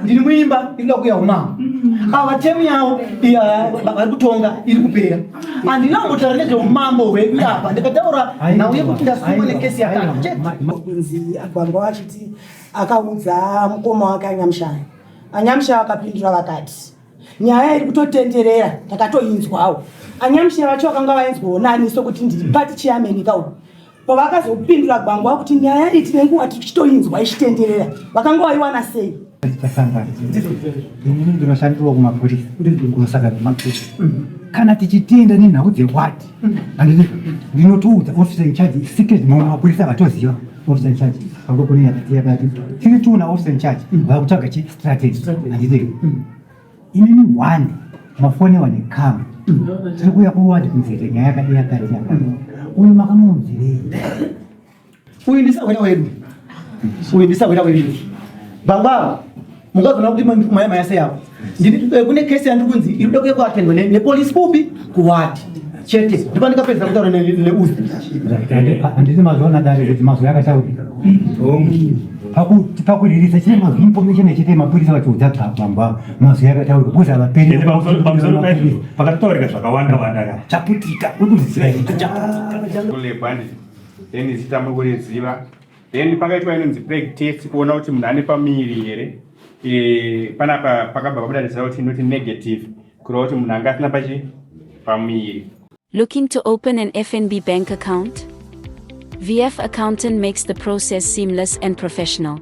Ndiri muimba iri kuda kuuya umambo. Ava temu yavo vari kutonga iri kupera. Handina kumbotaura nezveumambo hwedu apa, ndikataura nhau yekuti ndasungwa nekesi yakati chete. Kunzi Gwangwa achiti akaudza mukoma wake Anyamushaya. Anyamushaya vakapindura vakati nyaya iri kutotenderera takatoinzwawo. Anyamushaya vacho vakanga vainzwawo nani sokuti ndiri party chairman ka uyu. Pavakazopindura Gwangwa kuti nyaya iyi tine nguva tichitoinzwa ichitenderera vakanga vaiwana sei? Tasangana. Inini ndinoshandirawo kumapurisa kunosangana nemapurisa. Kana tichitenda nenhau dzewadi handiti ndinotoudza officer in charge secret mamwe mapurisa vatoziva officer in charge pango kune yakati yakati tiri tiona officer in charge vakutsvaga chi strategy handiti Inini one mafonewa nekama tiri kuuya kuwadi kunzere nyaya yakadi yakati yakati uyu makamuunzirei? Uyu ndisahwira wedu, uyu ndisahwira wedu baba. Mukazoona kuti maya maya seyavo ndini kune kesi yandiri kunzi iri kuda kuya kuatendwa nepolisi kupi kuwadi chete ndipo ndikapedza kutaura neuyu. Handiti mazuva dare kuti mazuva akataurika pakuririsa chine mazwi information chete mapurisa vachiudza bamba mazwi akataurika because havaperi. Pamusoro paizvo pakatotaurika zvakawanda wanda ka chaputika then zita mukuriziva then pakaitwa inonzi preg test kuona kuti munhu ane pamiri here. Panapa pakabva pabuda result inoti negative, kureva kuti munhu anga asina pachi pamiri. Looking to open an FNB bank account? VF Accountant makes the process seamless and professional.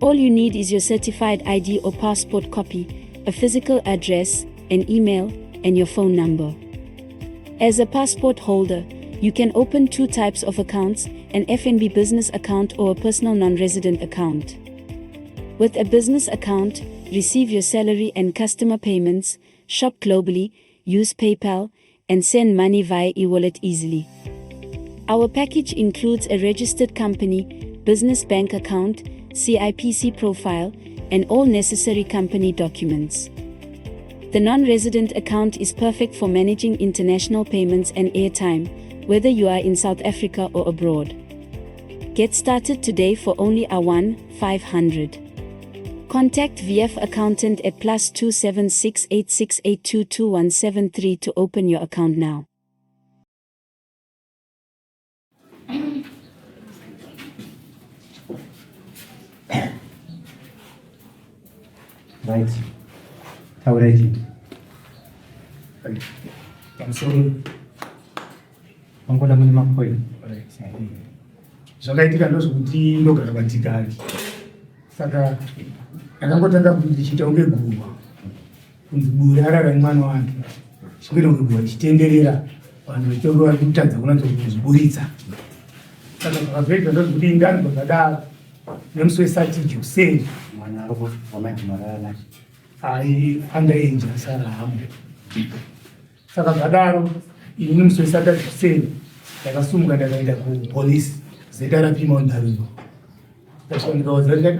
All you need is your certified ID or passport copy, a physical address, an email, and your phone number. As a passport holder, you can open two types of accounts, an FNB business account or a personal non-resident account. With a business account, receive your salary and customer payments, shop globally, use PayPal, and send money via e-wallet easily. Our package includes a registered company, business bank account, CIPC profile, and all necessary company documents. The non-resident account is perfect for managing international payments and airtime, whether you are in South Africa or abroad. Get started today for only R1 500. Contact VF Accountant at +276 868222173 to open your account now. Right, taurai chii? Pamusoro. Mangoda mune mapoint. Zvakaitika ndozvokuti ndogara patikari, saka ndakangotanga kuti ndichiita kunge guva kunzi buri arara nemwana wake, chingoita kunge guva richitenderera, vanhu vachitonge vari kutadza kunatsa kuzviburitsa. Saka zvakazoita ndozvokuti ndanzwa zvadaro nemusi weSatije kuseni. Mwana ari wamaiti marara nacho? Ai, under age, asara hamwe. Saka zvadaro ini nemusi weSatije kuseni ndakasumuka ndakaenda kupolisi ZRP Mount Darwin. Ndasvika ndikaudza ndikati,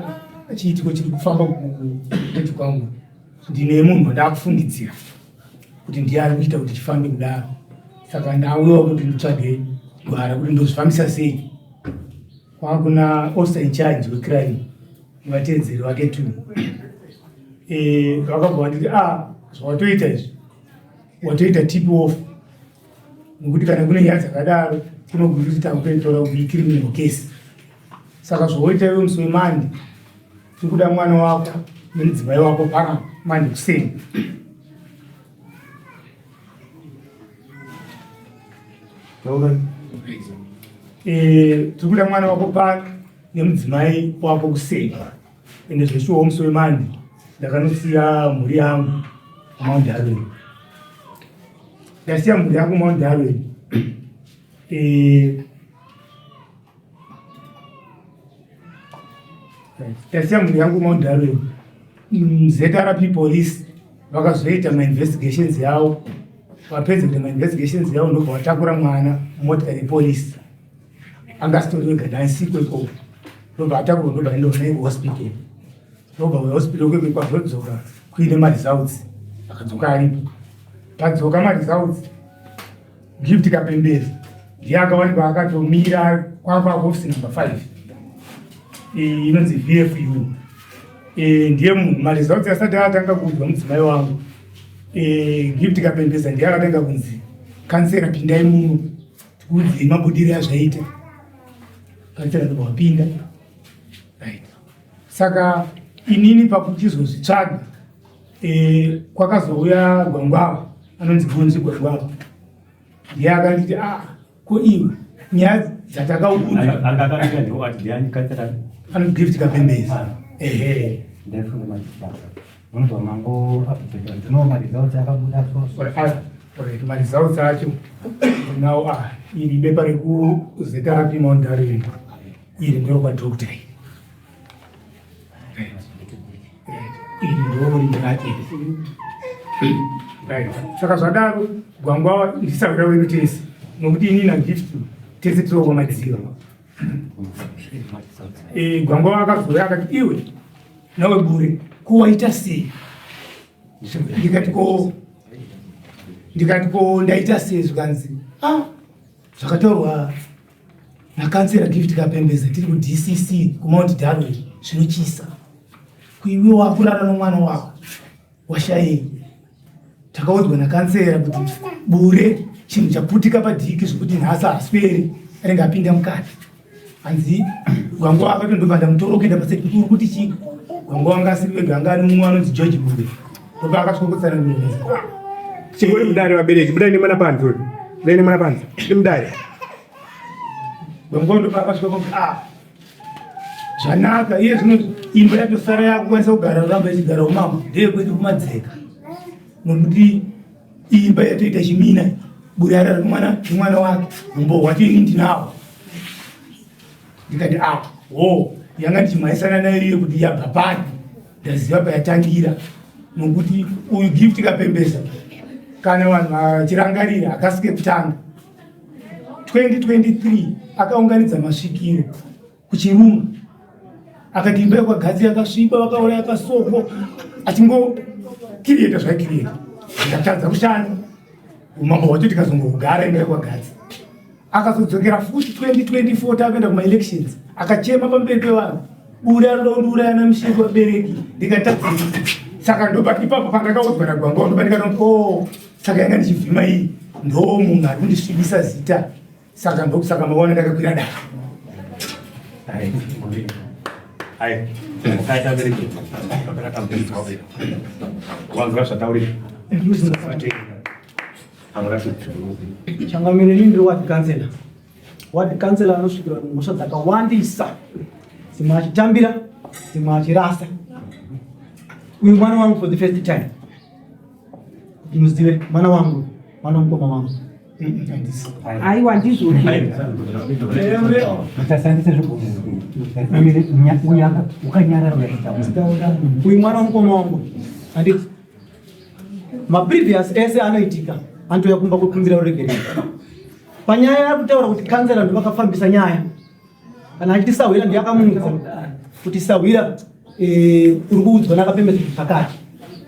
"Ah, chiitiko chiri kufamba kupetu kwangu, ndine munhu wandakufungidzira kuti ndiye ari kuita kuti chifambe kudaro, saka ndauyawo kuti nditsvage gwara kuti ndozvifambisa sei." Kwakuna officer in charge wecrime nevateedzeri vake two. Vakabva vanditi, "A, zvawatoita izvi watoita tip off, nekuti kana kune nyaya dzakadaro kunogona kuti takutoitora kuti icriminal case. Saka zvawoita iwe, musi weMande tiri kuda mwana wako nemudzimai wako pana Mande kuseni." Tiri kuda mwana wako pano nemudzimai wako kuseni. Ende zveshuwa musi weMande ndakanosiya mhuri yangu Mount Darwin. Ndasiya mhuri yangu Mount Darwin, ndasiya mhuri yangu Mount Darwin, ZRP police vakazoita mainvestigations yavo. Vapedza kuita mainvestigations yavo, ndobva vatakura mwana mumotikari yepolisi, anga asitori wega, ndaisiko ikoko. Ndobva atakurwa, ndobva aenda naye kuhospital. Ndobva kuhospital kwekwe kwazodzoka kuine maresults, akadzoka aripo. Padzoka maresults, Gift Kapembezi ndiye akawanikwa akatomira kwakwa kuofisi number 5 inonzi VFU. E, ndiye munhu maresults asati atanga kuudzwa mudzimai wangu e, Gift Kapembeza ndiye akatanga kunzi kansera pindai muno tikuudzei mabudiro azvaita. Kansera ndobva wapinda. Right. Saka inini pakuchizozvitsvaga e, kwakazouya Gwangwava anonzi Gonzi Gwangwava ndiye akanditi ah ko iwe nyaya dzatakaudza anogift Kapembeza ehe. Unobva mango update ndino maresults akabuda so. Alright, maresults acho now ah iri bepa rekuZRP Mount Darwin iri ndiro kwadoctor iri. Right. Iri ndiro rimwe racho iri. Right. Saka zvadaro Gwangwa ndisahwira wedu tese nokuti ini naGift tese tiri kwamadziva. Eh, Gwangwa akazouya akati iwe nawe Bure ko waita sei? Ndikati ko ndaita sei? Zvikanzi ah zvakataurwa nakansera Gift Kapembeza tiri kuDCC kuMount Darwin zvinochisa kuiwe wakurara nomwana wako washayei. Takaudzwa nakansera kuti Bure chinhu chaputika padhiki zvekuti nhasi haasweri anenge apinda mukati. Hanzi Gwangwa akatondobva ndamutora kuenda paseti kuti uri kuti chii. Gwangwa wanga asiri wega, anga ane mumwe anonzi George Bure ndopa akasvika kutsanangura. Chingori mudare vabereki, budai nemwana panze uyu. Budai nemwana panze. Ndi mudare. Gwangwa ndopa akasvika kuti ah zvanaka iye zvino imba yatosara yakukwanisa kugara ramba ichigara umambo ndeyekwedu kumadzeka nokuti imba yatoita chimina. Bure arara nemwana wake umbo hwacho ini ndinawo. Ndikati ah ho yanga ndichimhanyisana nayo iye kuti yabva papi ndaziva payatangira nokuti uyu Gift Kapembeza kana vanhu vachirangarira akasike kutanga 2023 akaunganidza masvikiro kuChiruma akati imba yekwaGadzi yakasviba vakauraya kasoko achingokirieta zvaikirieta zvikatadza kushanda umambo hwacho tikazongogara imba yekwaGadzi. Akazodzokera futi 2024 takaenda kumaelections akachema pamberi pevanhu Bure anoda kundiuraya namusheki vabereki ndikatadzei. Saka ndopa ipapo pandakaudzwa naGwangwa ndopa ndikati o saka yanga ndichivhima iyi ndo munhu ari kundisvibisa zita. Saka ndokusaka maona ndakakwira dare. Hai, mukaita bereki. Wanzwa zvataurika. Changamire, ini ndiri ward councillor. Ward councillor anosvikirwa nemhosva dzakawandisa, dzimwe achitambira, dzimwe achirasa. Uyu mwana wangu for the first time kuti muzive mwana wangu, mwana mukoma wangu. Aiwa, ndizvo. Usashandise zvigumbu ukanyarara. Uyu mwana wamukoma wangu, handiti maprevious ese anoitika anotouya kumba kukumbira ruregerero panyaya yari kutaura kuti kansela ndo vakafambisa nyaya kana achiti sahwira ndiye akamuudza kuti sahwira uri kuudzwa nakapembedza zvakati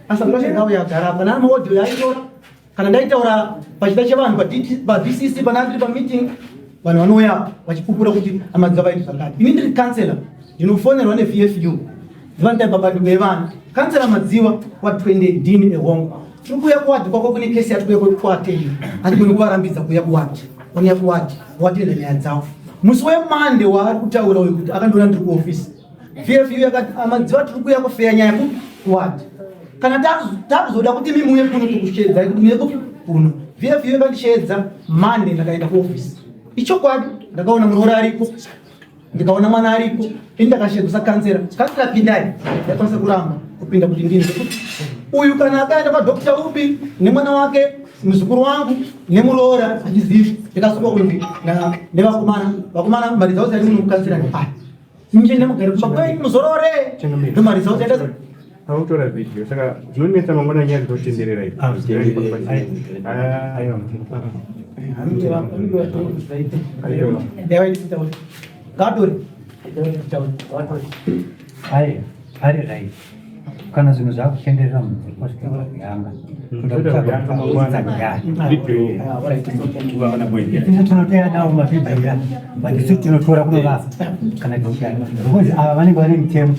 asi andashangauya agara apa kana maaudio yaitora kana ndaitaura pachida chevanhu paDCC pana ndiri pameeting vanhu vanouya vachipupura kuti amadzi vaiti zvakati. Ini ndiri kansela, ndinofonerwa neVFU ndivanditai pabandiko yevanhu kansela Madziwa wa20 ndini ehongo tiri kuuya kuwadhi kwako kune kesi yati kuuya kuatenda handigoni kuvarambidza kuuya kuwadhi. Vanouya kuwadhi voatenda nyaya dzavo. Musi wemande waari kutaura uyu kuti akandiona ndiri kuofisi, VFU yakati amadziva tiri kuuya kufeya nyaya kupi? Kuwadhi. Kana takuzoda kuti imi muuye kuno tikushedzai kuti muuye kupi? Kuno. VFU yakandishedza Mande, ndakaenda kuofisi. Ichokwadi ndakaona muroora ariko, ndikaona mwana ariko. Ini ndakashedzwa sakansera, kansera pindai, ndakwanisa kuramba kupinda kuti ndini kuti uyu kana akaenda kwadokta upi nemwana wake, muzukuru wangu nemuroora handizivi. Ndikasungwa kunzi nevakomana vakomana mari dzavo dzati muno mukansera aya muchienda mugare kumba kwenyu muzorore ndo mari dzavo dzaita. Pautora video saka zvinonetsa mangwana nyaya dzinotenderera idzi. Ah. Ngatori. Ai, ari right. Kana zvinhu zvakutenderera munhu yanga Video. Tinotoya nawo mavhidhiyo but isu tinotora kunovapa kana tichiyana because ava vanenge vane mitemo.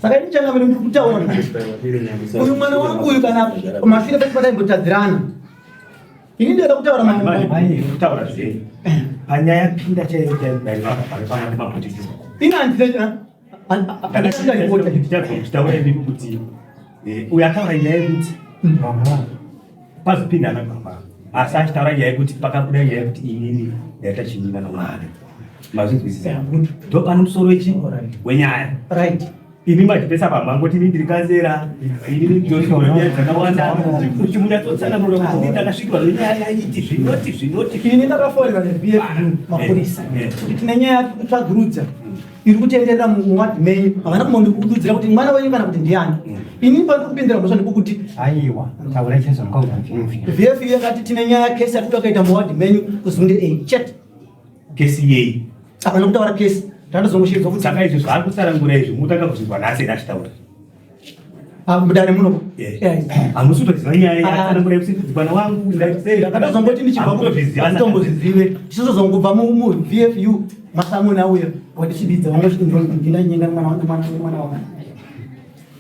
Saka ini changamire ndiri kutaura kuti uyu mwana wangu uyu kana mashure pese pataimbotadzirana ini ndinoda kutaura kutaura zvenyu panyaya pinda chaiyo ini handina tichataura imimi kuti eh, uyu ataura nyaya yekuti pazopinda ana baba asi achitaura nyaya yekuti pakabuda nyaya yekuti inini ndaita chinyina nomwana mazvinzwisisa ndo pane musoro wechi wenyaya right imi machipesa pamangoti ini ndiri kanzera inini ndinonyaya dzakawanda kuti munyatsotsanangura kuti ndini ndakasvikirwa nenyaya iti zvinoti zvinoti ini ndakafonera neBFU mapurisa kuti tine nyaya kutsvagurudza iri kutenderera muwadhi menyu havana kumbondiududzira kuti mwana wenyu kana kuti ndiani ini pandiri kupindira mhosva ndekukuti aiwa taurai chaizvo mukaudza VFU VFU yakati tine nyaya kesi yatiri takaita muwadhi menyu kuzunde a chete kesi yei havana kutaura kesi ndandozongoshidzwa kuti saka izvi zvaari kutsanangura izvi mutanga kuzvinzwa nhasi here achitaura Ah, mudare muno hamusi kutoziva nyaya yatsanangura yekuti mwana wangu ndakatozomboti ndichibva nditombozvizive tichizozongobva muVFU masamuna auya wandichibidza wangosvika mwana wangu mwana wangu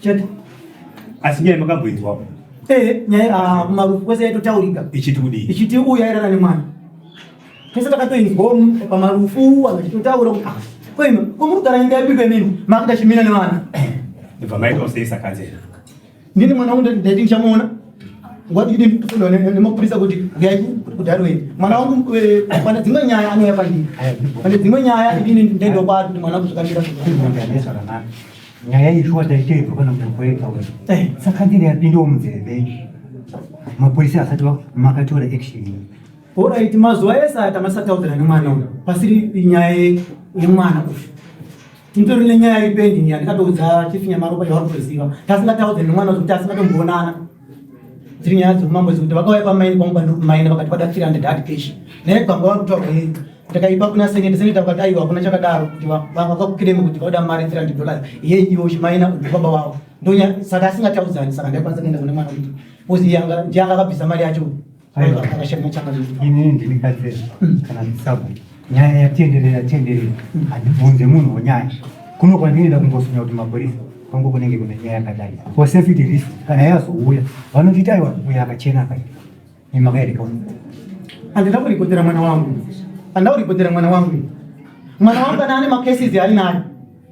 chete asi nyaya makamboinzwapo ee nyaya ah, kumarufu kwese yaitotaurika ichiti kudii ichiti uyu airara nemwana tese takatoinzwawo pamarufu vanhu vachitotaura kuti ah, koima komuri kugara nyika yabikwe mini makuita chimina nevana ndibva maitawo sei sakanzera ndini mwana wangu ndaiti ndichamuona ngwadii nemapurisa kuti uyai kudharweni mwana wangu eh, pane dzimwe nyaya anouya pandiri pane dzimwe nyaya inini ndaenda kwaari kuti mwana wangu zvakamira zvakanaka nyaya iyi shuwa taiteibva kana mutokoetaura saka ndiri yapindawo munzeve menyu mapurisa asati makatora action Alright, mazuva ese aya tamasataudzana nemwana uyu pasiri nyaya yemwana uyu tintori nenyaya iri pending yandikatoudza Chief Nyamaropa yavari kutoziva tasingataudzani nemwana uyu kuti tasingatomboonana dziri nyaya dzemumambo dzekuti vakauya pamaini pangu pandiri kumaina vakati vada 300 hard cash naye gwanga vari kutaura iyi ndakaipa kuna seneta seneta vakati aiwa hakuna chakadaro kuti vakakukirema kuti vauda mari $300 iye iwe uchimaina uri baba wavo ndonya saka asingataudzani saka ndaikwanisa kuenda kune mwana kuti because iye ndiye anga akabvisa mari yacho akashanda changa inini ndini katsera kana ndisabu nyaya yatenderera tenderera handibvunze munhu wenyaya kuno kwandinoenda kungosunya kuti mapurisa kwangu kunenge kune nyaya yakadai for safety risk kana yazouya vanonditi aiwa uyo akachena akaita nemakaereka handina kuripotera mwana wangu handina kuripotera mwana wangu mwana wangu kana ane macases ainayo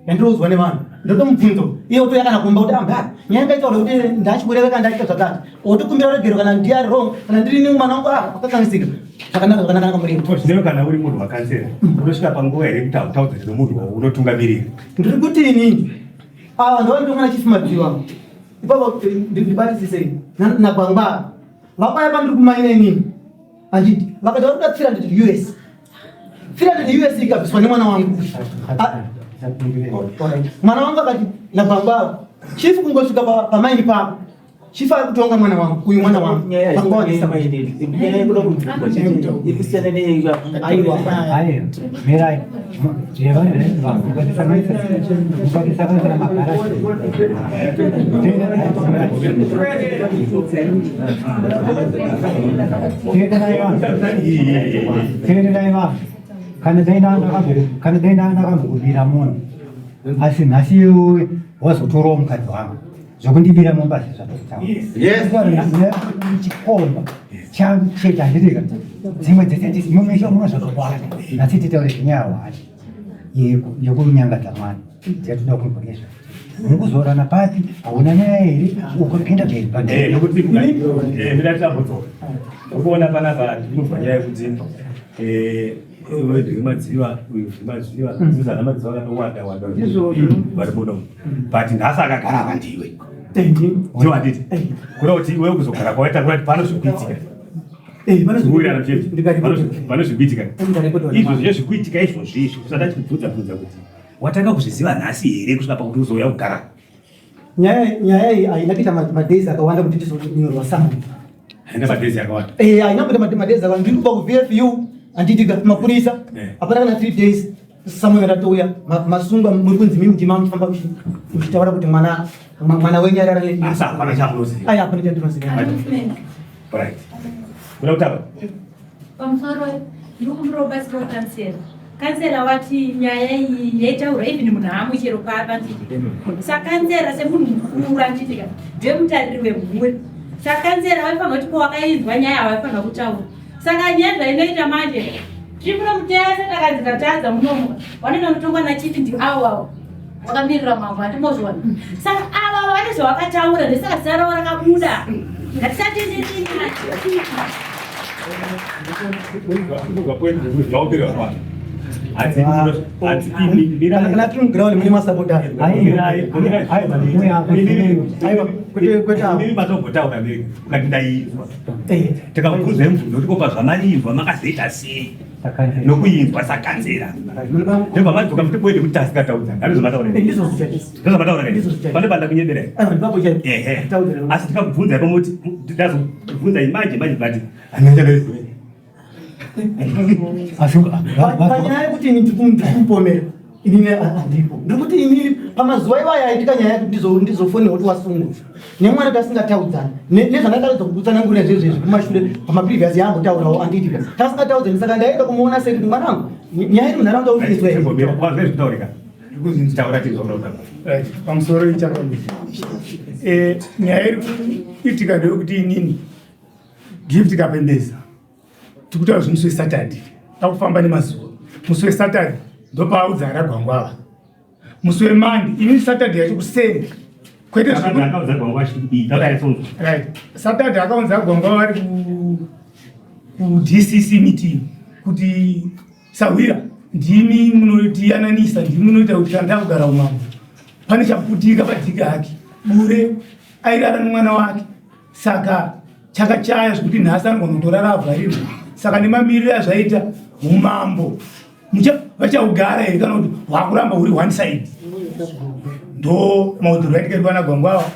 yandinoudzwa nevanhu ndotomubvunzo iye otoya kana kumba kuti amba nyaya ngaitaura kuti ndachikureva kana ndachiita zvakati otokumbira regero kana ndiari wrong kana ndiri ni mwana wangu akakanganisika zvakanaka zvakanaka murimo zvino kana uri munhu wakansera unosvika panguva here kuti hautaudzani nomunhu waunotungamirira ndiri kuti inini ava ndovanditomwana Chief Madziwa ipapo ndibatisisei nagwangwa vapaya pandiri kumaina inini handiti vakati vari kuda 300 US 300 US ikabviswa nemwana wangu mwana wangu akati nagwangwa chief kungosvika pamaini pako chief ari kutonga mwana wangu uyu mwana wangu aiwa mirai mukatisanganisira magarashi teererai vanhu kana dai ndakambokubira munhu asi nhasi iwe wazotorawo mukadzi wangu zvokundibira mumba sezvatotaura chikomba changu chete handitika dzimwe dzese tisi mumisha muno zvakawanda nhasi titaure zvenyaya hwani yekunyangadza mwana dzatoda kumbonesva mukuzorana papi hauna nyaya here ukapinda mberi nokuti miratambodzoka ukuona panapa ndinobva nyaya yekuti Madziva uyu Madziva zana Madziva akatowanda wanda vari muno but nhasi akagara apa ndiwe ndiwo handiti kuda kuti iwe kuzogara kwawaita kuda kuti pano zvikuitika kuwirirana chete pano zvikuitika izvo zviye zvikuitika izvozvi izvi usati achikubvunza bvunza kuti watanga kuzviziva nhasi here kusvika pakuti uzouya kugara nyaya iyi haina kuita madays akawanda kuti tizonyorwa summon haina madays akawanda eh haina kuita madays akawanda ndiri kubva kuVFU handiti mapurisa hapana kana 3 days summon ratouya masungwa muri kunzi mimi ndima muchifamba muchitaura kuti mwana mwana wenyu arara asi hapana chamunoziva ai hapana chandinoziva right kuda kutamba pamusoro ndikumbira ubatsiro kansela. Kansela wati nyaya iyi yaitaurwa even munhu haamuchero papa nditi sakansela semunhu mukuru anditika ndiye mutariri wemhuri sakansela vaifanira kuti pawakainzwa nyaya havaifanira kutaura saka nyaya zvainoita manje tiri muno mutese takanzi tatadza munomu vanoenda kutongwa nachifi ndi avo avo wakamirira mambo handimozviona saka ava vane zvavakataura ndesaka zita ravo rakabuda ngatisatendetini Kana tiri muground mune masapota. Matogotaura ukati ndainzwa tikakubvunza mubvunzo kuti kopa zvamainzwa makazoita sei nokuinzwa sakanzera ndobva madzoka muti kwete kuti tasikataudza ndizvomataura ndozvamataura pane panda kunyebera ehe asi tikakubvunza ipo moti ndazokubvunza imanje manje but Panyaya yekuti ini ndikupomera inini handipo ndiri kuti inini pamazuva iwayo aitika nyaya yekuti ndizofonera kuti wasungwa nemwana tasingataudzani nezvandakaedza kukutsanangurira zvezvezvi kumashure pamaprevious yaambotaurawo andiitika tasingataudzani saka ndaenda kumuona sei kuti mwanangu nyaya iri munharaunda uri kuizwa Pamusoro ichakamira eh, nyaya iri kuitika ndeyekuti inini Gift Kapembeza tikutaura zvemusi weSaturday takufamba nemazuva musi weSaturday ndopaaudza aragwangwava musi weMonday ini Saturday yacho kuseni kwete right Saturday akaunza gwangwava vari kuDCC meeting kuti Sahwira ndimi munotiyananisa ndimi munoita kuti kana takugara umambo pane chaputika padhiki hake bure airara nemwana wake saka chakachaya zvekuti nhasi anogona kutorara avharirwa saka nemamiriro azvaita umambo vachaugara here kana kuti hwakuramba huri one side ndo maudhuriro aitikaitwa nagwangwawa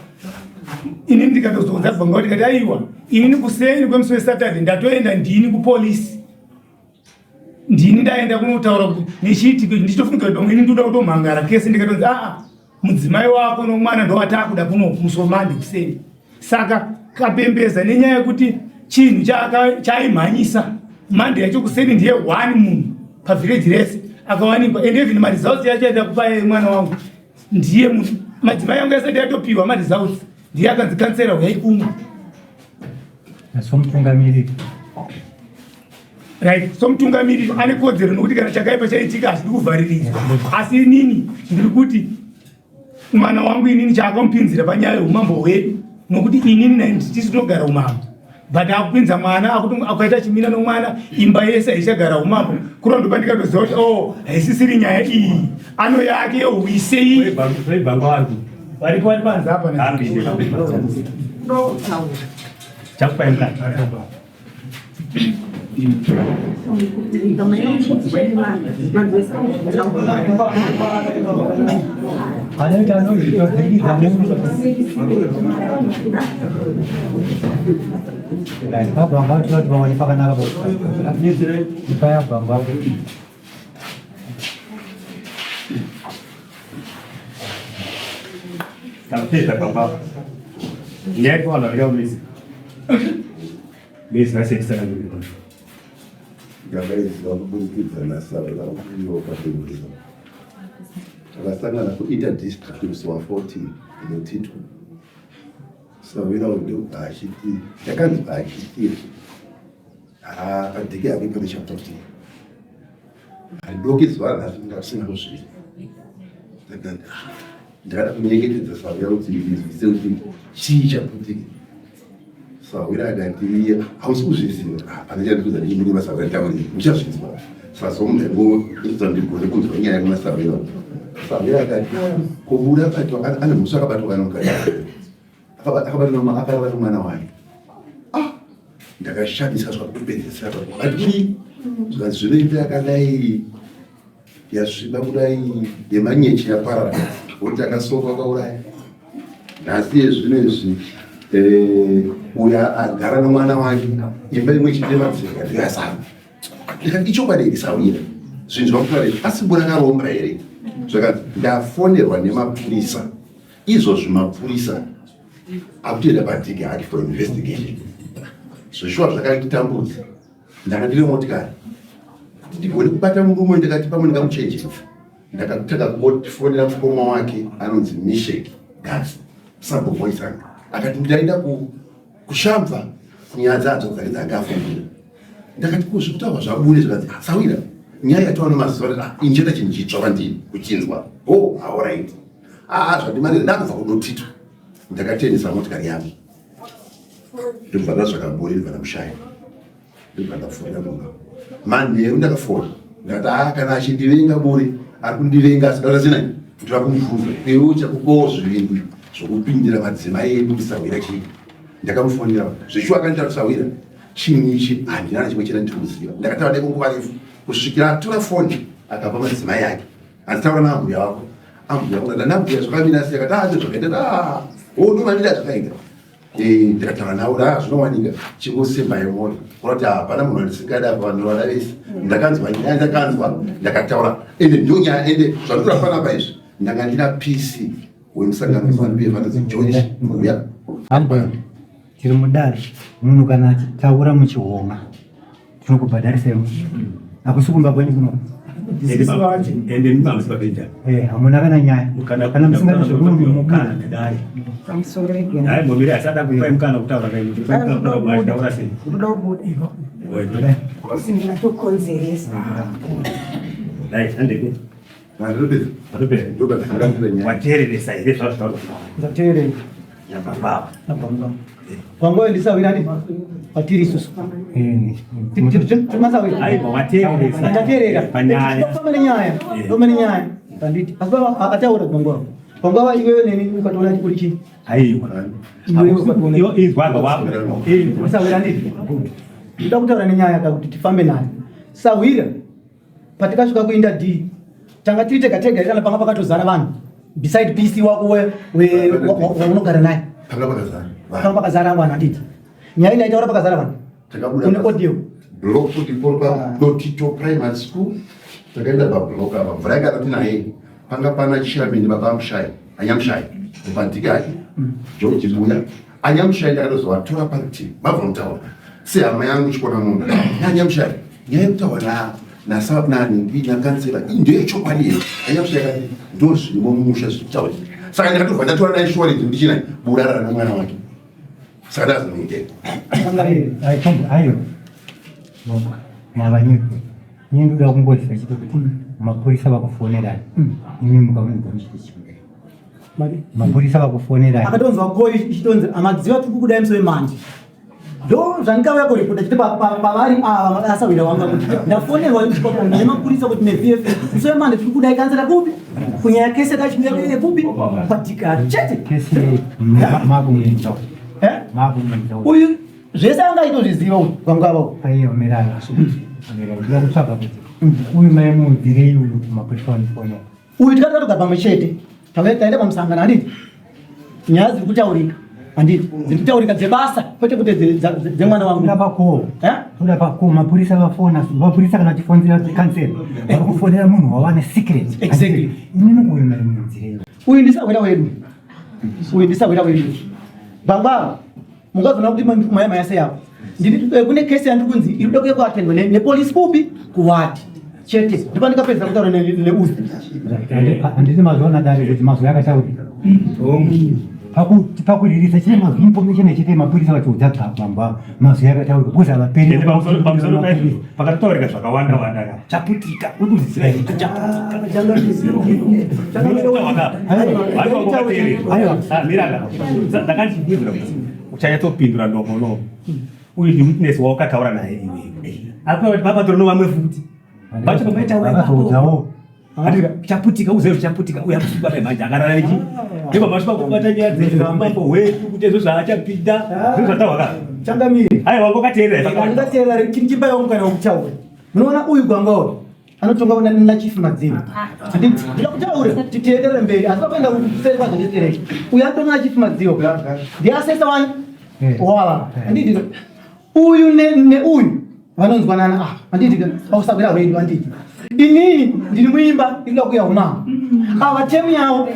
inini ndikatozoudza gwangwawa tikati aiwa inini kuseni kwemusi wesaturday ndatoenda ndini kupolisi ndini ndaenda kunotaura kuti nechiitiko ichi ndichitofunga kuti pamwe ini ndinoda kutomhangara kese ndikatonzi aa mudzimai wako nomwana ndowatakuda kuno musomande kuseni saka kapembeza nenyaya yekuti chinhu chaimhanyisa mande yacho kuseni ndiye one munhu pavhireji rese akawanikwa and even maresults yacho aida kupa mwana wangu ndiye munhu madzimai yangu yasati yatopiwa maresults ndiye akanzi kansera huyai kumwe somutungamiriri right somutungamiriri ane kodzero nokuti kana chakaipa chaitika hazvidi kuvhariridzwa asi inini ndiri kuti mwana wangu inini chaakamupinzira panyaya yeumambo hwedu nokuti inini nainditisi tinogara umambo but akupinza mwana akaita chimina nomwana imba yese haichagara umambo kuro ndopa ndikatoziva kuti o oh, haisisiri nyaya iyi ano yake yohwisei varipo vari panze apa Anoita anozvitodzikidza Baba tinoti vaone pakanaka paya bamba. Tapeta baba. Nyaya kwa na leo mimi. Mimi sasa sasa ndio. Gaba izwa kuburikidza nasara kuiwa padengezo. Takasangana kuinter district musi wa 14 Lotito. Sawira ndokubva achiti yakanzi achiti haa padhiki yake pane chapter Handoki zuva ranhasi ndingasina kuzviri. Ndakada kunyengetedza sahwira kuti ndinzwise kuti chii chaputika. Sahwira akati hausi kuzviziva. Hapana chandikuudza ndichimiri masahwira tauri uchazvinzwa. Sazomudza ndigone kunzwa nyaya yemasahwira. Sahwira akati kubuda akati ane mhosva akabatwa kana akabatwa mwana wake ah, ndakashamisa zvakupedzisira pakuti zvikanzi zvinoita yakadai yasviba kudai yemanyeche yaparara kuti akasokwa akauraya nhasi yezvino izvi eh, uya agara nomwana wake imba imwe chete madzika ndiyasara ndikati ichokwadi here sawira zvinhu zvakutaura izvi asi bura karomba here zvakanzi ndafonerwa nemapurisa Izvozvi mapurisa akutoenda padhigi hake for investigation. Zveshuwa zvakanditambudza. Ndanga ndine motikari. ndigone kubata murume ndakati pamwe ndingamuchenjedza ndakatanga kufonera mukoma wake anonzi Mishek Gas sabhuku akati ndaenda kushambva kunyaya dzadzo dzake dzanga afungira ndakati ko zvekutaurwa zvabude zvikanzi ah, sawira nyaya yataona mazuva ah, injeta chinhu chitsva kwandiri kuchinzwa o oh, aorit aa ah, zvandimanira ndakubva kunotitwa ndakatendesa motikari yangu ndobva ndatsvaka buri ndobva ndamushaya ndobva ndafonera mumba manheru ndakafona ndakati aa kana achindivenga buri ari kundivenga asi ndaura sina ndoda kumubvunza iwe uchakupawo zvivindi zvokupindira madzimai edu kusahwira chii ndakamufonera zveshuwa akandiita kusahwira chinhu ichi handina na chimwe chena ndiri kuziva ndakataura neko nguva refu kusvikira atora foni akapa madzimai ake handitaura naambuya wako ambuya wako ndandambuya zvakamira sei akati ah zvakaita ah o ndomamira zvakaita Eh, ndikataura navo da zvinowanika chingosimba yemwoyo kurati hapana munhu andisingadi apa vanhu vada vese ndakanzwa nyaya ndakanzwa ndakataura ende ndo nyaya ende zvandikura panapa izvi ndanga ndina pc wemusangano weZanu-PF anonzi George Mbuya Hamba tiri mudare munhu kana achitaura muchihonga tinokubhadharisa iwe hakusi kumba kwenyu kuno ende mimi pabenja eh hamuna kana nyaya kana musingadi zvemunhu mukana nedare pamusoro rege hayi mbomiri asada kupa mukana kutaura kai kuti kutaura sei kuda kubuda kosi ndinatokonzeresa dai andeke wateereresa here zvazvitaura ndateerera panguva ndisawira ndi patiri isusu ndateerera famba nenyaya famba nenyaya panditi asi baba ataura panguva panguva iwewe neni ukatoona uri chii aiwa sawira nditi ndoda kutaura nenyaya kakuti tifambe nayo sawira patikasvika kuinda d tanga tiri tega tega kana panga pakatozara vanhu beside pc wako waunogara naye panga pakazara vanhu handiti nyaya ine aitaura pakazara vanhu une audio block kuti dotito primary school takaenda pablock apa mvura yanga tinaye panga pana chairman baba mushayi anyamushayi mupandiki ake george buya Anyamushai ndakatozovatora parutivi vabva mutaura sehama yangu chikona munhu naanyamushai nyaya yekutaura nanhingi nakansela ndeyechokwadi here anyamushai akati ndo zvirimo mumusha zviri kutaura saka ndakatobva ndatora naye shuwaridzi ndichina burarara nemwana wake saka ndazonoitei ayo mavanyiko ini ndoda kungoziva chete kuti mapurisa vakufonerai imi mukaunza muchiti chimwe mapurisa vakufonera akatonzwa koi ichitonzi amadziva tiri kukudai musi wemanje ndo zvandikauya kuripota chete pavari ava asawira wanga kuti ndafonerwa nemapurisa kuti nevf musi wemanje tiri kudai kansela kupi kunyaya kese kachiuya kupi patikari chete uyu zvese anga aitozviziva uyu vangava aiwa mirara ndoda kutsvaga kuti uyu mai muudhirei uyu mapurisa vanofonera uyu tikati tatoga pamwe chete taenda pamusangano handiti nyaya dziri kutaurika handiti dziri kutaurika dzebasa kwete kuti dzemwana wangu pako toda pako mapurisa vafona mapurisa kana tifonzera kansela vari kufonera munhu wawane secret exactly inini uyu maimudzireyo uyu ndisahwira wedu uyu ndisahwira wedu baba mukazoona kuti maya mayase yavo eh, kune kesi yandiri kunzi iri kuda kuya kuatendwa nepolisi kupi kuwadi chete ndipo ndikapedza kutaura neuyu handiti mazuva dare kuti mazuva akataurika pakuririsa chine mazwi information chete mapurisa vachiudza bamba mazwi akataurika because havaperi pamusoro paizvo pakatotaurika zvakawanda wanda ka chaputika Uchanyatsopindura nomo nomo. Uyu ndi witness wawakataura naye iwewe. Akuti papatori nevamwe futi. Vacho pamaitaura ipapo. Chaputika uzive chaputika uya kusviba nemhanje akarara ichi. Ndipo masviba kubata nyaya dzezvamambo hwedu kuti izvo zvaachapinda zvinhu zvataurwa ka. Changamire. Aiwa wanga wakateerera. Ndakateerera chimba yangu kana kutaura. Munoona uyu gwanga uyu anotonga na chief Madziva. Handiti ndinoda kutaura titienderere mberi asi vakuenda kuseri kwacho nditerei. Uyu anotonga na chief Madziva. Ndiye asesa wani wava. Handiti uyu neuyu vanonzwanana apa. Handiti pausagwira hwedu handiti. Inini ndiri muimba iri kuda kuuya umambo. Ava temu yavo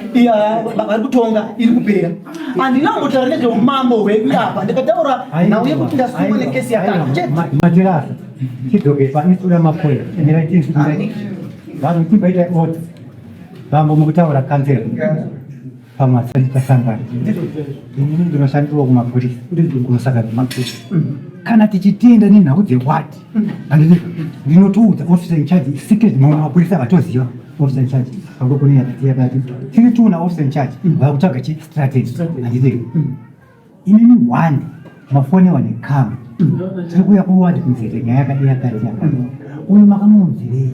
vari kutonga iri kupera. Handina kumbotaura nezveumambo hwedu apa ndikataura nhau yekuti ndasungwa nekesi yakati chete. Matirasa. Chidzoke panisura mapoint. Mirai tinzwe. Vanhu timboita order. Vambo mukutaura kanzera. Pamwe hatisati tasangana. Inini ndinoshandirawo kumapurisa. Kunosangana nemapurisa. Kana tichitenda nenhau dzewadi. Handiti ndinotoudza officer in charge secret mamwe mapurisa vatoziva officer in charge. Pango kune yakati yakati. Tiri tuna officer in charge. Vakutsvaga chi strategy. Handiti. Inini one mafonewa nekama. Tiri kuuya kuwadi kunzere nyaya yakati yakati yakati. Uyu makamuudzirei?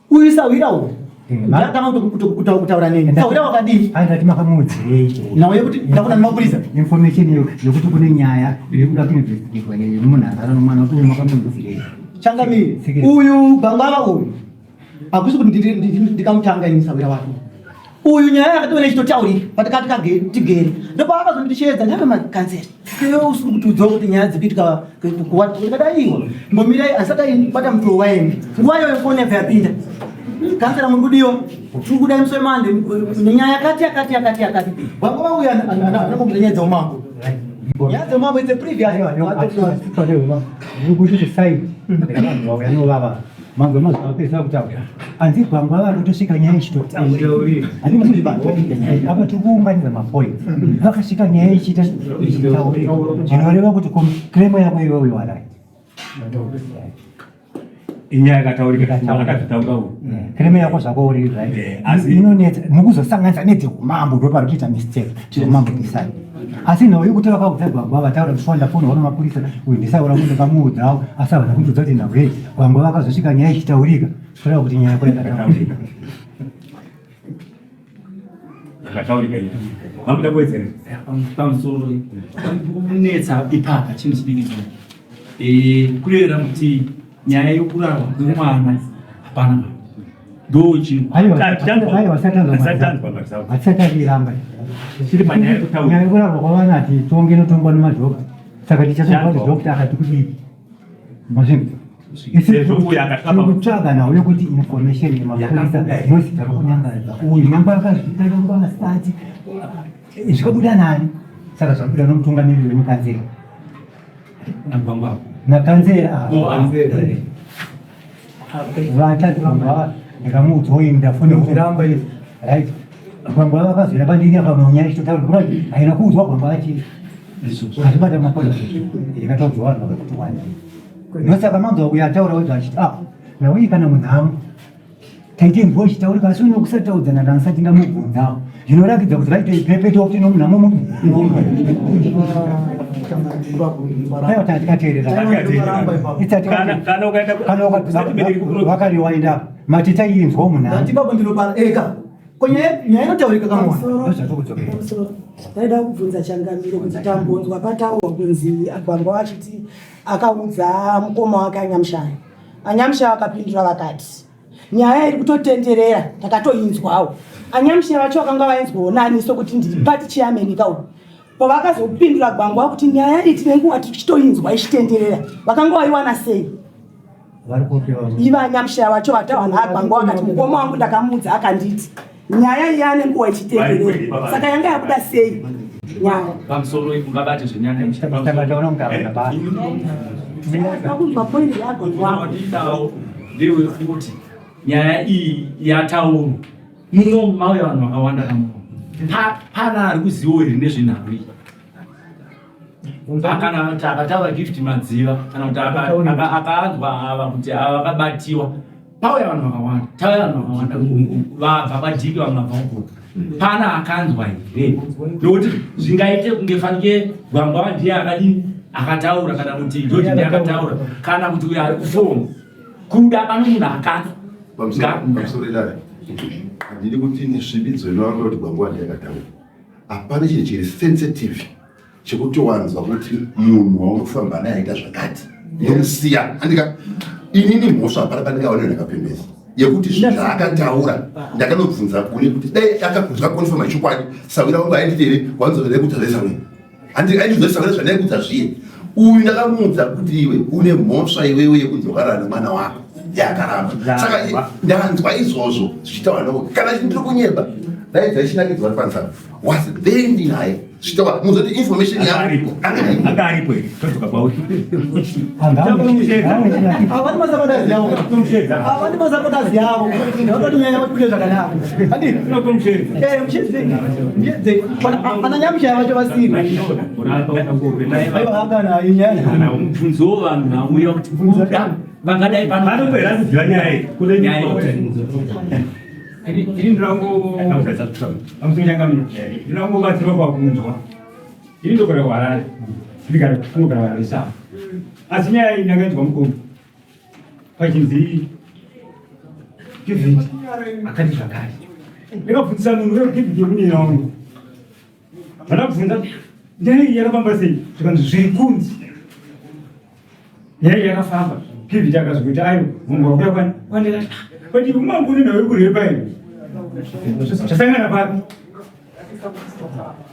Uyu sahwira uyu ndatanga kutaura neni sahwira wakadii ndati makamuudzirei nhau yekuti ndakuna nemapurisa information yekuti kune nyaya iri kuda kuinvestigwa yemunhu arara nomwana kuti uyu makamuudzirei changamire uyu bangwava uyu hakusi kuti ndikamutanga ini sahwira wake uyu nyaya yakatove nechitotaurika patikati tigere ndopaakazondisheedza ndave makanseri Iwe usiri kutiudzawo kuti nyaya dzikuitika kuwati ndikadaiwa mbomirai asati bata mutoo waende nguva iyoyo foni yabva yapinda kansela muri kudiwa tiri kuda musi wemande nenyaya yakati yakati yakati yakati vanga vauya anokuita nyaya dzeumambo nyaya dzeumambo it's a previous kuti side vanhu vauya novava Manzwa mazwi apedzisa kutaura. Anzi gwangwa vakatosvika nyaya ichitotaurika. Handiti muzvibata. Apa tiri kuunganidza mapoints. Vakasvika nyaya ichiita ichitaurika. Zvinoreva kuti claim yako iwewe you are right. Inyaya yakataurika akazvitaura uyu. Claim yako zvako uri right. Eh, asi Inonetsa mukuzosanganisa nedzehumambo ndopari kuita mistake. Dzehumambo beside. Asi nhau yekuti vakaudza gwangwa vataura kuti ndafona mapurisa uyu ndisaura kuti ndakamuudzawo asi havana kundiudza kuti nhau yei gwangwa vakazosvika nyaya ichitaurika kureva kuti nyaya yako yakataurika. Yakataurika iyi. Mamuda kuwedzera. Pamusoro kunetsa ipapa chinhu chidiki chino. Eh, kureva kuti nyaya yokurarwa kwemwana hapana ndochihatisati nyaya yekurarwa kwavana hatitonge inotongwa nemadhokta saka tichatonga kuti dhokta akati kudii mazvinzwa nhau yekuti information yemapurisa inozita rokunyangadza uyu nyangwe akazviita nyangwe asati zvikabuda nani saka zvabuda nomutungamiriri wemukanzeri nakanzera vatatu vanga ndikamuudza uyu ndafona right gwangwa vakazoya pandiri apa munyaya ichitotaura kuti haina kuudzwa gwangwa achi azvibata makola ikataudzwa vanhu vakakuti wani ndosaka manzwa uyo ataura wega achiti ah nauyi kana munhamo taite mvua ichitaurika asi uno kusataudzana ndandisati ndamubvunzawo zvinoratidza kuti vaitoipepetawo kuti nomunhamo muaiwakariwainda mati taiinzwa munhamo nyaya inotaurika kamwana ndaida kubvunza changamire kuti tambonzwa pataurwa kunzi agwangwa achiti akaudza mukoma wake anyamushaya Anyamusha vakapindura vakati, Nyaya iri kutotenderera takatoinzwawo. Anyamusha vacho vakanga vainzwawo nani sokuti ndiri party chairman ka uyu. Pavakazopindura Gwangwa kuti nyaya iyi tine nguva tichitoinzwa ichitenderera, vakanga vaiwana sei? Ivo Anyamusha vacho vataura naGwangwa vakati mukoma wangu ndakamuudza akanditi nyaya iyi yane nguva ichitenderera, saka yanga yabuda sei nyaya? Pamusoro ungabate zvenyanga Akunzwa point yagwangwa. Ndiwe kuti nyaya iyi yataurwa muno mauya vanhu vakawanda kamuno pana ari kuzivo here nezvenhau iyi kana kuti akataura gift madziva kana kuti akaanzwa ava kuti ava vakabatiwa pauya vanhu vakawanda tauya vanhu vakawanda vabva kwadhiki vamwe vabva kuguta pana akanzwa here nokuti zvingaite kunge fanike gwangwa ndiye akadini akataura kana kuti george ndiye akataura kana kuti uyo ari kufoma kuda pano munhu akanzwa pamusoro idare handidi kuti ndisvibidzwe nevamwe kuti gwangwa ndiye akataura hapana chinhu chiri sensitive chekuti wanzwa kuti munhu waunofamba naye aita zvakati ndomusiya andika inini mhosva hapana pandingaone ndakapembeza yekuti zvaakataura ndakanobvunza kune kuti dai akazvakonfirma chokwadi sawira wangu ainditi here wanzwa zvandai kudza zvesawira handi aindidza sawira zvandai kudza zviye uyu ndakamuudza kuti iwe une mhosva iwewe yekunzi wakarara nemwana wako yakaramba saka ndanzwa izvozvo zvichitaura navo kana ndiri kunyeba dai dzaichinakidza vari pansana was there ndinaye. Zvichitaura muzoti information yangu anga aripo here todzoka kwauri. Havani masapoters yavo. Havani masapoters yavo. Vanoti nyaya yavo zvakanaka. Handii? Eh, mushedze. Mushedze. Ana nyamushaya vacho vasiri. Aiwa akana inyaya. Kana mubvunzo vanhu vauya kuti kuda vangadai pano. Vanopera kuziva nyaya iyi. Kune nyaya iyi. Ini ndinangobatsirwa pakunzwa. Ini ndogara kuHarare. Ndigara kunogara kuHarare sa. Asi nyaya iyi ndakainzwa mukombi. Pachinzi David akati zvakare. Ndakabvunzisa munhu uyo David yekunina wangu. Ndakabvunza nyaya iyi yakafamba sei? Zvikanzi zviri kunzi. Nyaya iyi yakafamba. David akazokuti ayo munhu wakuya kwani kwandikati kwati umanguni nawe kurepa ini. Zvasangana papi?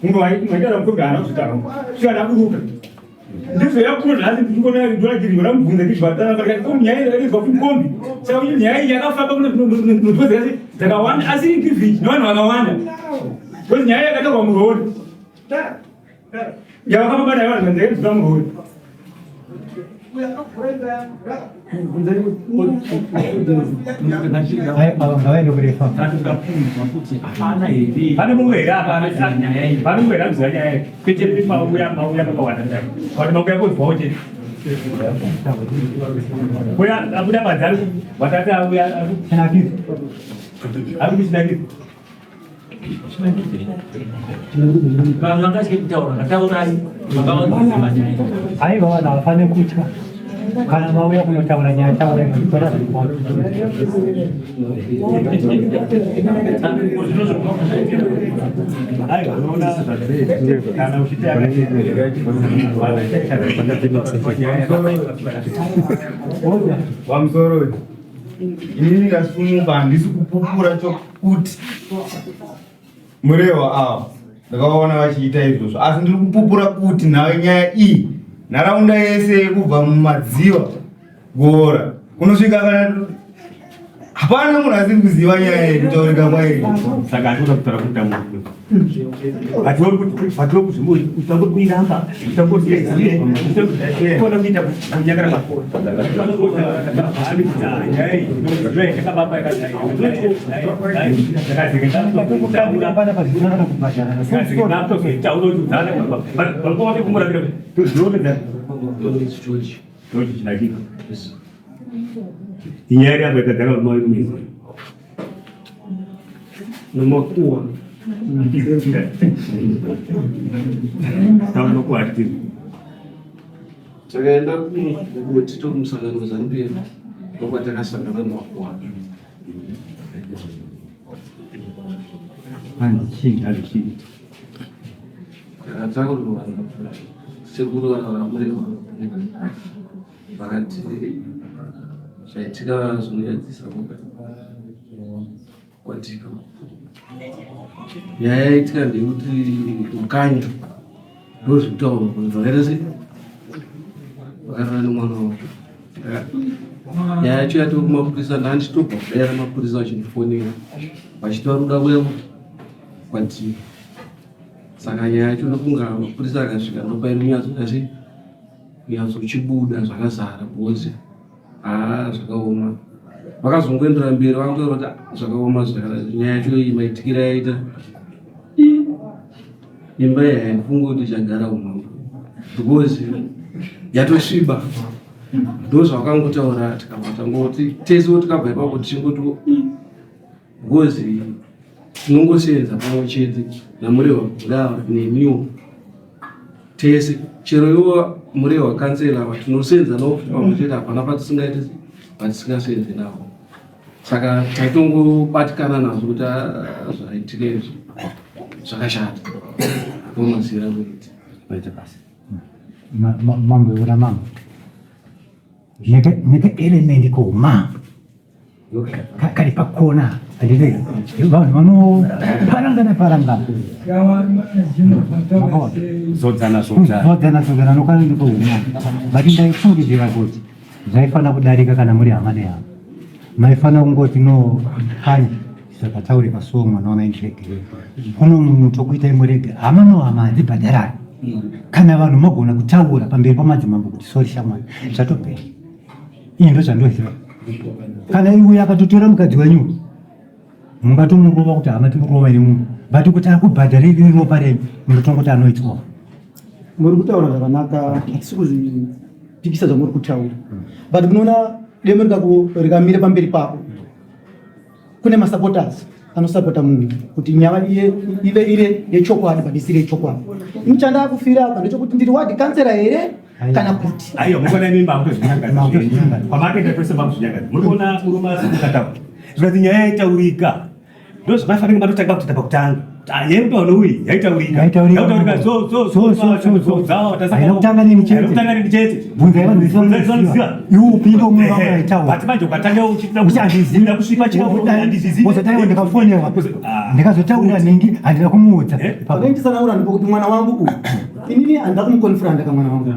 Munhu waitaura mukombi haana kuzotaura. Shuwa ndaburuka. Ndizvo yakura nhasi ndikona ndoragirwa ndamubvunza ndizvatana ndikati ko nyaya iyi yakaizwa kumukombi. Saka kuti nyaya iyi yakafamba kune nzvimbo dzakawanda asi iri nevanhu vakawanda. Because nyaya yakataurwa murori. Yavakafamba nayo vanhu vanzwa murori. Pane mumwe here apa? Pane mumwe here anoziva nyaya iyi? Kwete mauya mauya pakawanda ndai. Vanhu mauya kunzwawo chete. Uya abuda panze ari watati auya ari kuchinakidza. Vanhu vangatye kutaura, ngataurai vakawanzima nyaya. Aiwa vanhu havafaniri kutya kana mauya kunotaura nyaya taurai kwete zviri Aiwa unoona kana uchiti Pamusoro uyu inini ndasumuka handisi kupupura chokuti Murehwa ava ndakavaona vachiita izvozvo asi ndiri kupupura kuti nyaya iyi nharaunda yese yekubva mumadziva gora kunosvika kana hapana munhu asiri kuziva nyaya iyi kutaurika kwairi saka atikuda kutaura kuti munhu vatikuiramba kona kuita kunyangara makona Inyaya yako yakagara mumwe nomakuwa Taura active. Takaenda kuti tokumusangano weZanu PF ndokwatakasangana nomakuwa. Hanzi chii hanzi chii? Takataurwa sekuru vakamurehwa vakati zvaitika zvinonyadzisa kwatika. Nyaya yaitika ndeyekuti mukanya ndozvekutaurwa kunzi vakaita sei vakarara nemwana wavo. Nyaya yacho yatova kumapurisa ndandichitobva kudaira mapurisa vachindifonera vachiti vari kuda kuuya kwatiri. Saka nyaya yacho ndofunga mapurisa akasvika ndopainonyatsoita sei kunyatsochibuda zvakazara because haa zvakaoma vakazongoendera mberi vakangotaura kuti ah, zvakaoma zvakadai nyaya yacho iyi maitikira yaita imba iyi haifungi kuti ichagara umambo because yatosviba ndozvakangotaura tikabva tangoti tese tikabva ipapo tichingoti because tinongoseenza pamwe chete namurehwa ngava nemiwo tese chero iwo murehwa kansela ava tinosenza navo futi pamwe chete hapana patisingaite patisingasenzi navo saka taitongobatikana nazvo kuti ah, zvaitika izvi zvakashata omazira kuita Maita basa. Mambo ura mambo. Neke element koumambo. Kari pakona handiti vanhu vanoparangana parangana. Zodzana zodzana. Zodzana zodzana nokana koumambo. But ndaifungidzira kuti zvaifanira kudarika kana muri hama nehama. Maifanira kungoti no fine. Zvakataurika so mwana wamai ndiregerere. Kuno munhu tokuita imurege hama no hama hadzibhadharani. Kana vanhu magona kutaura pamberi pamadzimambo kuti sorry shamwari zvatopera. Ini ndozvandoziva. Kana iwe akatotora mukadzi wenyu mungatomurova kuti hama timurova nemunhu but kuti akubhadhare ropa renyu munotongoti anoitwa. Muri kutaura zvakanaka hatisi kuzvipikisa zvamuri kutaura but munoona demo rikamira pamberi pako kune masupporters anosapota munhu kuti nyaya ive ire yechokwadi but isiri yechokwadi. Ini chandakufira apa ndechekuti ndiri ward councillor here kana kuti aiwa mukuona imi makutozvinyangadza kwamakaita kwese makuzvinyangadza muri kuona murume asikuta zvikanzi nyaya yaitaurika ndozvamafanira matotanga kutoita pakutanga yemutauro uyi yaitaurika yaitaurika so so so so so so dzawa haina kutanga nini chete kutanga nini chete bvunzai vanhu vese vanoziva iwe upinde umwe vangu aitaura but manje ukatanga uchida kuti handizivi kusvipa chikafu handizivi wozotanga ndikafonerwa ndikazotaurira nhingi handina kumuudza pakaindisanangura ndipo kuti mwana wangu uyu inini handida kumukonfranda ka mwana wangu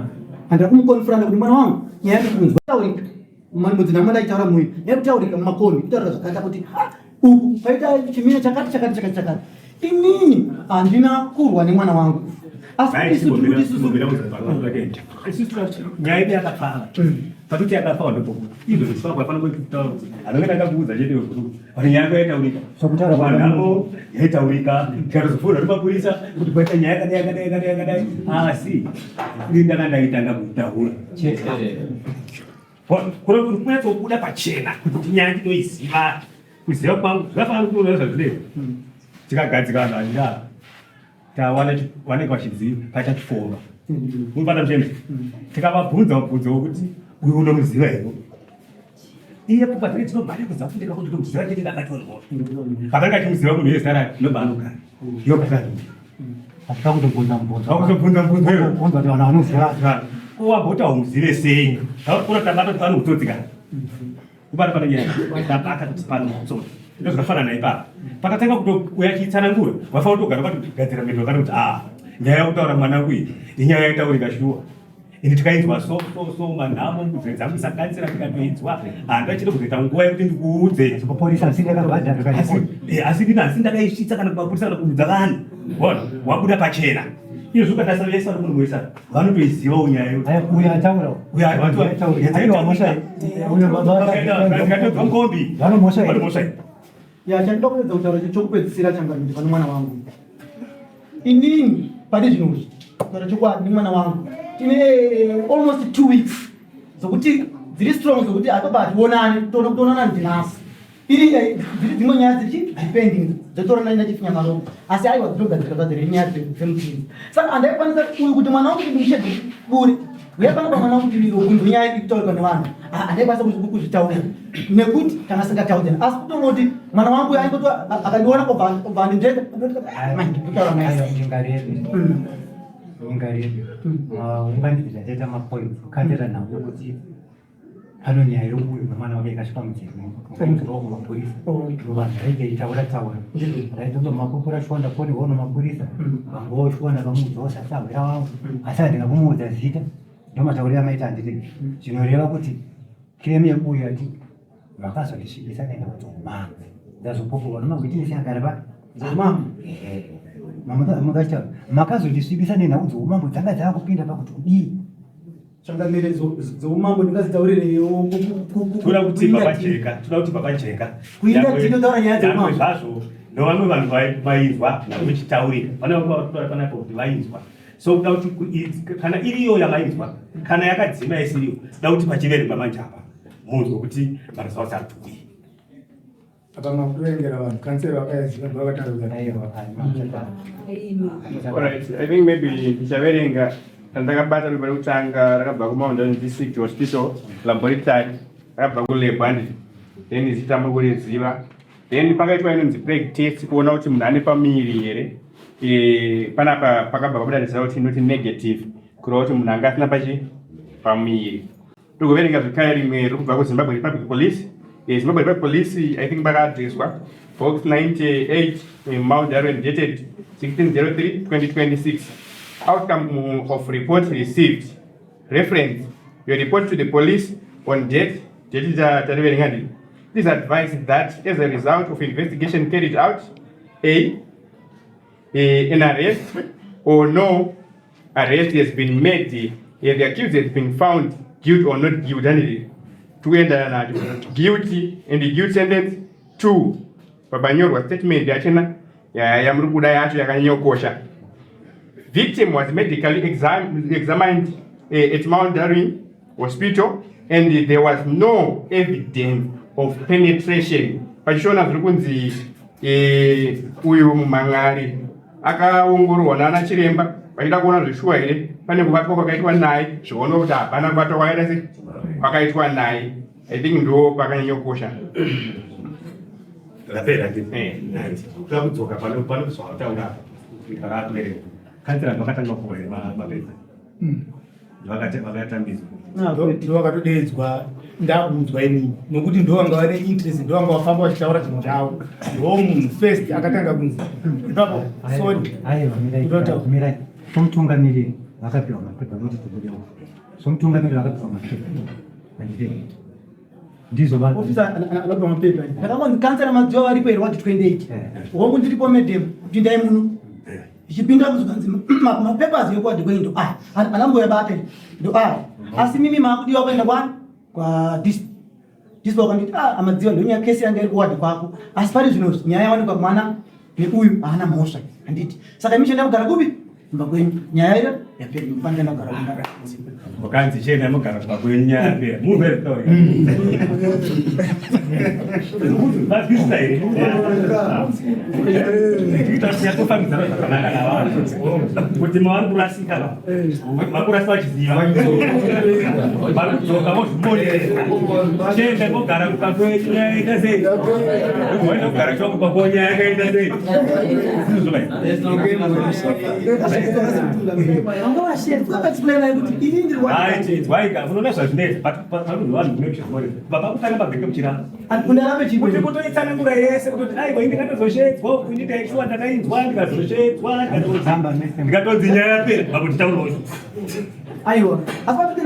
handida kumukonfranda kuti mwana wangu nyaya yatikunzwa taurika mudzinhamo ndaitaura muyu nekutaurika mumakombi kutaurika zvakaita kuti uku paita chimiro chakati chakati chakati chakati inini handina kurwa nemwana wangu asi nyaya yedu yakafava patuti yakafava ndopokuti izvo zvisvakwa fana kutaura kuti anonge ndakakuudza chete kuti nyaya yako yaitaurika manhamo yaitaurika tikatozofona nemapurisa kuti kwaita nyaya yakadai yakadai yakadai yakadai asi ini ndanga ndaitanga kuitaura Kuri kunyatsobuda pachena kuti nyaya ndinoiziva kuziva kwangu zvakafanana kunoona zvazvinei tikagadzika vanhu vazhinji tawana vanenge vachiziva paita chifoma unobata muchene tikavabvunza mubvunzo wekuti uyu unomuziva here iye pupa tinenge tinomhanya kuziva kuti ndikakuti ndomuziva chete ndabatwa nemhosva pakange achimuziva munhu yezita rake ndobva anogara iyo basa Akutobvunza mubvunzo. Akutobvunza mubvunzo. Kubvunza kuti vanhu vanoziva. Ko wabota umuzive sei? Zvakakura tabata kuti pano utsotsi kana. Kubata pane nyaya. Tabata kuti pano utsotsi. Ndozvakafanana ipapa. Pakatanga kutouya chitsanangura, wafanira kutogara wakatogadzira mhinduro kana kuti ah, nyaya yekutaura mwana wangu iyi inyaya yaitaurika shuwa. Ini tikainzwa so so so manhamo kudzedzamisa kansela tikatoinzwa handachida kuzoita nguva yekuti ndikuudze mapurisa asi ndakabhadhara asi ndini asi ndakaisvitsa kana kumapurisa kana kuudza vanhu ona wabuda pachena izvo ukatarisa vese vari muno muisa vanotoizivawo nyaya iyoyo uyo ataura uyo ataura kombi vanomhosva Ya chandinoda kuedza kutaura chokupedzisira changamire pane mwana wangu. Inini pane zvinhu izvi kutaura chokwadi nemwana wangu tine eh, almost two weeks dzokuti dziri strong dzokuti atobva ationane toona kutoonana ndinasi iri eh, dziri dzimwe nyaya dziri depending dzotorana nachifinyamaropa asi aiwa dzinogadzirika zvadziri nyaya dzemupinzi saka handaikwanisa uyu kuti mwana wangu kuti ndimushedhe buri uya pano pamwana wangu kuti kunzwa nyaya ikutaurika nevanhu handaikwanisa kuzvitaura nekuti kana singataudzani asi kutongoti mwana wangu aingoti akandiona obva andinzveka ndikutaura naye ungarebe maunganidza taita mapoints ukandira nhau yokuti pano nyaya yeuyu nemwana wake ikasvika mudzimai kumapurisa vanhu vainge itaura taura raitozo mapupura shuwa ndakoni hono mapurisa vangowo shuwa ndakamuudzawo sasahwira wangu asi handina kumuudza zita ndomataurira maita handiti zvinoreva kuti claim yeuyu yati vakazondisvibisa nenda kuti umambo ndazopupurwa nomagwitinisi agara pa dzeumambo makazondisvibisa nenhau dzeumambo dzanga dzakupinda pakuti kudii Changamire dzeumambo ndingazitaurirewo toda kuti papajeka toda kuti papajeka kuinda tinotaura nyaya dzeumambo zvazvo nevamwe vanhu vainzwa nakuchitaurika pane vamwe panapo kuti vainzwa so kuda kuti kana iriyo yamainzwa kana yakadzima isiriyo da kuti pachiverengwa manje apa munzwe kuti maresults ari kuii Apa makuverengera vanhu kansero vakayaziva ndovakataura. Alright, I think maybe ndichaverenga randakabata ropa rekutanga rakabva kuMount District Hospital Laboratory rakabva kulab handiti then zita muri kuriziva then pakaitwa inonzi plague test kuona kuti munhu ane pamuviri here e, panapa pakabva pabuda result inoti negative kureva kuti munhu anga asina pachi pamuviri Tokuverenga zvekare rimwe riri kubva kuZimbabwe Republic Police. Eh, Zimbabwe Republic Police I think vakaadreswa box 98 eh, Mount Darwin dated 1603 2026. Outcome of report received. Reference your report to the police on date date tariverenga ndii Please advise that as a result of investigation carried out, A, an arrest or no arrest has been made, the accused has been found guilty or not guilty. Handiti tikuenderana nacho guilty and the guilt sentence. Two, papanyorwa statement yachena yamuri kuda yacho yakanyanyokosha. Victim was medically examined at Mount Darwin Hospital and there was no evidence of penetration. Pachishona zviri kunzi uyu mumhan'ari akaongororwa naana chiremba vachida kuona zveshuwa here pane kubatwa kwakaitwa naye, zvioona kuti hapana kubatwa kwakaita se kwakaitwa naye. I think ndo pakanyanyokosha. Rapera ndikuda kudzoka pane zvawataura apa. Kansela vakatanga kupuwa here mapepa? Vakatambidzwa. Ndo vakatodeedzwa, ndakuudzwa inini, nokuti ndo vanga vane interest, ndo vanga vafamba vachitaura chinhu chavo. Ndo munhu first akatanga kunzi ipapo, sorry. Aiwa, mirai, mirai. Somutungamiriri vakapiwa mapepa nokuti tibudewo. Somutungamiriri vakapiwa mapepa, handiti? Ndizvo Officer anopiwa mapepa. Ndakangonzi kansela Madziwa varipo here ward 28? Hongu, ndiripo madam, pindai muno. Ichipinda kuzvikanzi mapapers ekuward kwenyu ndo aya anamboya bate ndo aya, asi mimi maakudiwa kuenda kwani kwa dispo. Wakanditi, ah, amadziwa, ndonyaya kesi yanga iri kuward kwako, asi pari zvino nyaya yawanikwa, mwana neuyu haana mhosva, handiti? Saka imi chienda kugara kupi? Kumba kwenyu, nyaya iyo yapera, mufanira kugara kumba. Wakanzi chienda mugara kumba kwenyu, nyaya yapera. Munhu here kutaura? Vazwisisa here? Tofambidzana zvakanaka navanhu kuti mavari kurasika, vari kurasika vachiziva, vari kudzoka vozvimonera. Chienda mogara kumba kwenyu, nyaya yaita sei? Waenda kugara chwa kumba kwenyu, nyaya yakaita sei? Kuti ini ndiri Waika unoona zvazvinoita, but panonzi vanhu kunokuchizvimonera baba kutanga mabheke muchiramba. Undarambe chii? Kuti kutoitsanangura yese kutoti aiwa, ini ndakatozoshedzwa, ini ndaishuwa ndakainzwa, ndikazoshedzwa, ndikatonzi nyaya yapera, babo titaurawo. Aiwa, asi patuti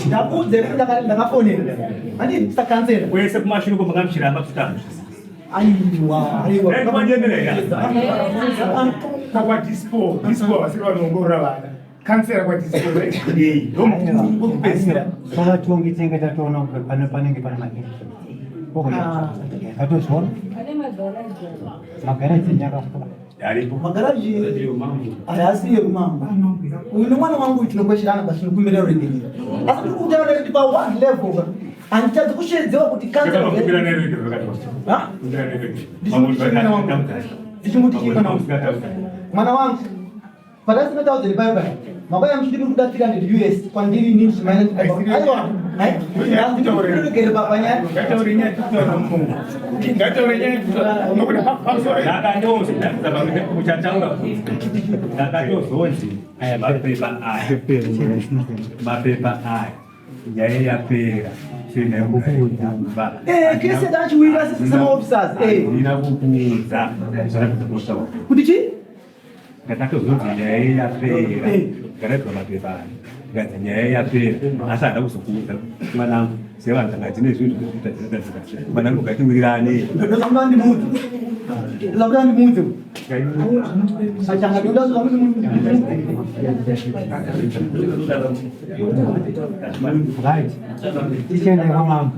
ndakudze kuti ndakafonera, handiti, sakansela? Kwese kumashure kwamakamuchiramba kutamba. Aiwa, aiwa. Kwadispo, dispo vasiri vanoongorora vana, kansera kwadispo ndo kwekupedzisira. Sovatongi tinenge tatoona kuti panenge pane mainfection. Tatozviona magaraji enyu akakura. Aripo. Magaraji haasi yekumamba. Uyu nemwana wangu tinokweshana, but tinokumbira ruregerero, asi ndiri kutaura kuti pa one level ka handitadzi kushedzewa kuti kansela. Ndichingoti chii, mwana wangu, mwana wangu, padasina 1000 pai makauya muchiti muri kuda 300 US kwandiri inini chimaina. Aiwa, ndiregere panyaya. Ngataure nyaya titaura mumungu, ngataure nyaya nokuti pamusoro. Ndakatozonzi, uchataura, ndakatozonzi aya mapepa aya, mapepa aya, nyaya yapera. Kese tachiwira semaofficers. Handina kukuudza zvakakutotaura. Kuti chii? Ndakatozonzi nyaya yapera, ndakaidzwa mapepa aya, ndikanzi nyaya yapera, asi handa kuzokuudza mwanangu, sevanhu tanga tine zvinhu zvekuita dzinotarisika mwanangu, ngatiwirirane. Ndoda ndimuudze, ndoda ndimuudze achanga, ndoda kuti Right, tichienda kwamambo.